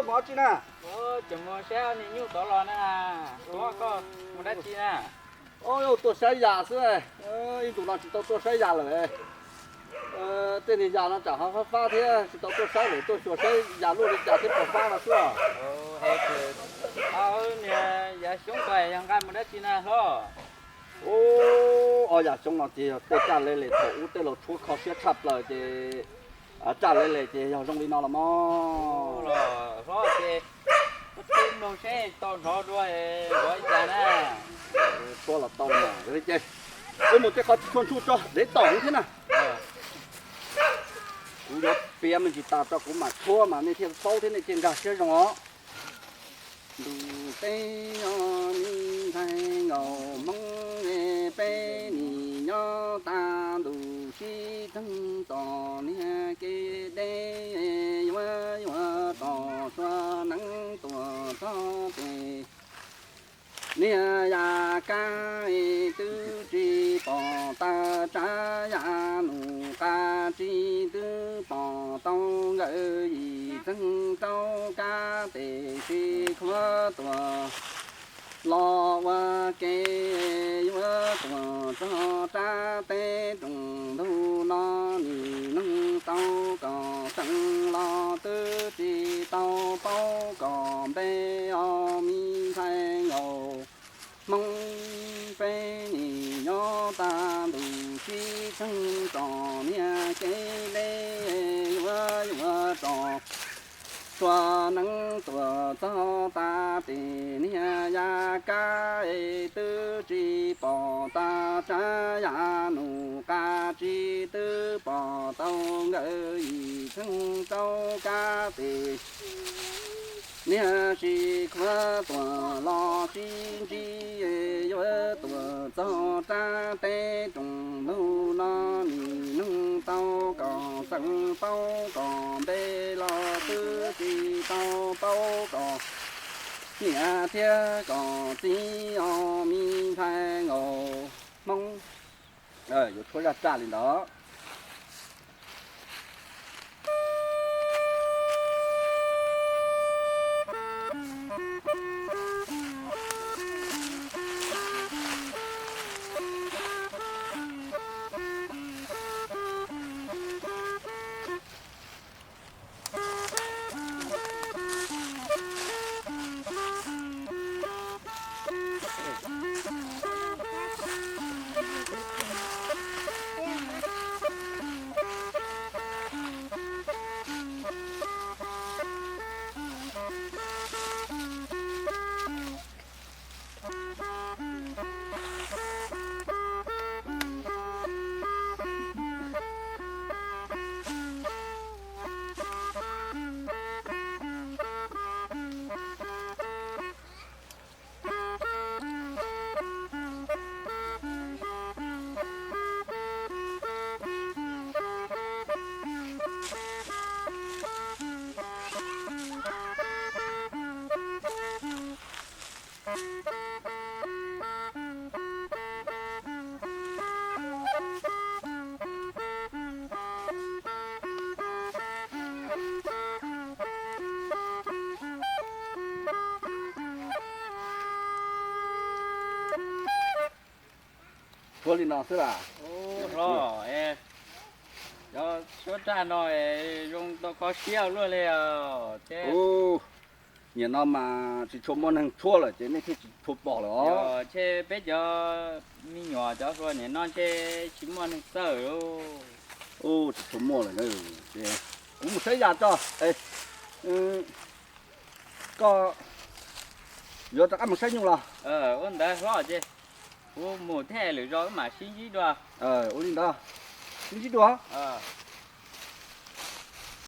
Mus dab tsi na? Ces mus saib niag nyuj tod los na. Hlob, koj mus dab tsi na? Tuaj saib yam xwb, ib ntus no tsis tau tuaj saib yam lawm. Tej niag yam no tsam ho fab fab thiab tsis tau tuaj saib lawm, tuaj xyuas saib yam luaj li cas thiab puas fab no xwb os. Niag yav xyoob ko yog nqa mus dab tsi na hlob? Ub, ob yam xyoob no ces yog tej raj le les thaum ub tej laus tshuab kho siab tshaj plaws ces raj le les ces yog zoo li no los mog. Hlob ces, ub, mloog seb tau hnov dua, hnov li cas na. Tshuab los tau mas, yog li ces wb mus tej qhov tsis tshua ntshua tso dev tom thiab na. Kuv yuav piav me ntsis tas tso kuv mam tshuab mas nej thiaj paub thiab nej thiaj nkag siab zoo os. Ntuj teb os me ntxhais nkaus Hmoob, peb nim nyob tag ntuj sib txeeg txom niag kev deb, yuav yuav rau sua neeb tuaj txog tes. Niag yaj kab twb tsis pom tawm tsam yaj nus qab tsis twb pom tau nkawd yim txeeg rau kab tes sis khuav tuaj los ua ke yuav tuaj txog rab teb rooj ntug no nim neeg tau kom xeeb los twb tsis tau paub kom npe os me ntxhais nkaus Hmoob, peb nim nyob tag ntuj sib txeeg txom niag kev deb, yuav yuav rau sua neeb tuaj txog tag tes niag yaj kab twb tsis pom tawm tsam yaj nus qab tsis twb pom tau nkawd yim txeeg rau kab tes. Niag sis khuav tuaj los sib ntsib, yuav tuaj txog rab teb rooj ntug no nim neeg tau kom xeeb paub kom npe los twb tsis tau paub kom niam thiab kom txiv os me ntxhais nkaus Hmoob. Yuav tshuab zaj raj li ntawd. Tshuab li no xwb las. Hlob, cov tshuab raj no zoo tau kho siab luaj li os. Nim no mas tsis tshua muaj neeg tshuab lawm ces nej thiaj tsis tshua pom lawm os. Ntshe peb cov me nyuam cov hluas nim no ntshe tsis muaj neeg txawj. Tsis tshua muaj lawm. Kuv mus saib yam tso. Koj yuav rov qab mus saib nyuj los? Ua ntawd hlob ces kuv mus thiab lwm zaus wb mam sib ntsib dua. Ua li ntawd, sib ntsib dua.